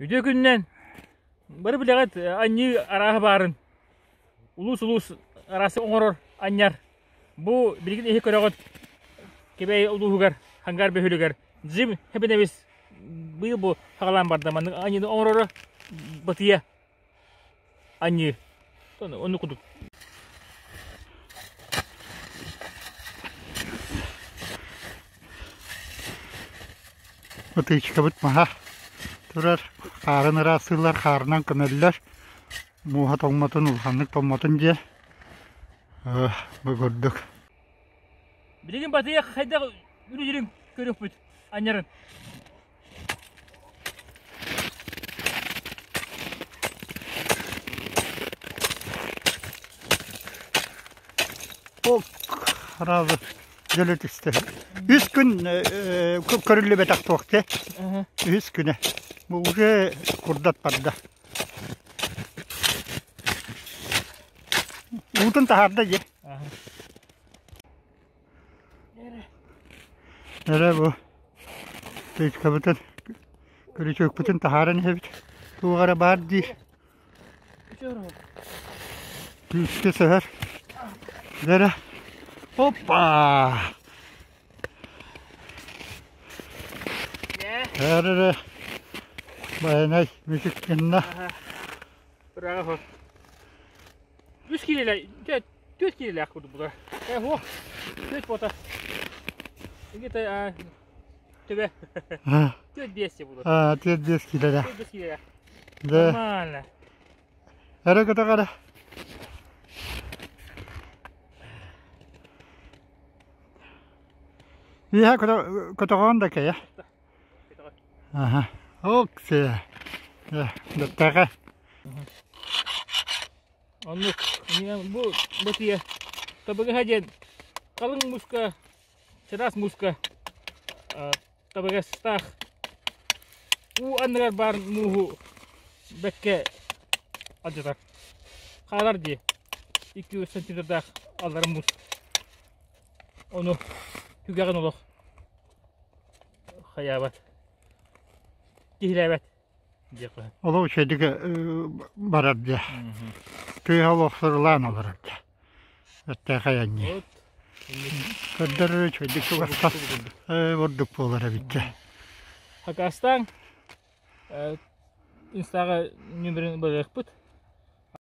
Үтүө күнүнэн! Бары билэҕит анньыы арааһа баарын. Улуус-улуус араас оҥорор анньар. Бу билигин иһи көрөҕүт Кэбээйи улууһугар Хангаар бөһүөлэгэр Джим Хэбинэбис быйыл бу хаҕалаан барда. Маннык анньыыны оҥороро батыйа анньыы. Оннук курдук. Ытыычкабыт маһа турар, хаарын ыраастыыллар, хаарынан көмөллөр. Мууһа тоҥмотун, улаханнык тоҥмотун диэн. Бу курдук. Билигин батыйа хайдах үлүдүрүн көрүөхпүт анньарын. Ол сразу дьөлө түстэ. Үс күн көрүллүбэтэх туох те. Үс күнэ. Бу уже курдат барда. Уутун таһаарда дьэ. Эрэ бу тычкабытын, күрүчүөкпүтүн таһааран иһэбит. Туох эрэ баар дии. Күүскэ сөһөр. Дэрэ. Оппа! Эрэ Байанай мүчүк гынна. Браво. Үс киилэлээх, түөрт киилэлээх курдук буолар. Э, түөрт буота. Где-то төбө. 4-5 буолар. А, 4-5 киилэлээх. 4-5 киилэлээх. Да. Нормально. Эрэ көтөҕөрө. Иһэ көтөҕөөн да кэйэ. Аха. Оксе. Даттаҕа. Оннук. Бу бытыйа табыгаһа диэн халыҥ мууска, чараас мууска табыгастаах уу анныгар баар мууһу бэккэ алдьатар. Хаалар дии. 2 сантиметрдаах аллара муус. Ону түгэҕин олох хайаабат, киһилээбэт. Олох үчүгэйдик барар дьэ. Тыаһа олох сырылаан олорор дьэ. Бэртээхэй анньыы. Көрдөрөр үчүгэйдик чугастан ордук буолар эбит дьэ. Хакастаан инстаҕа нүмерин барыахпыт.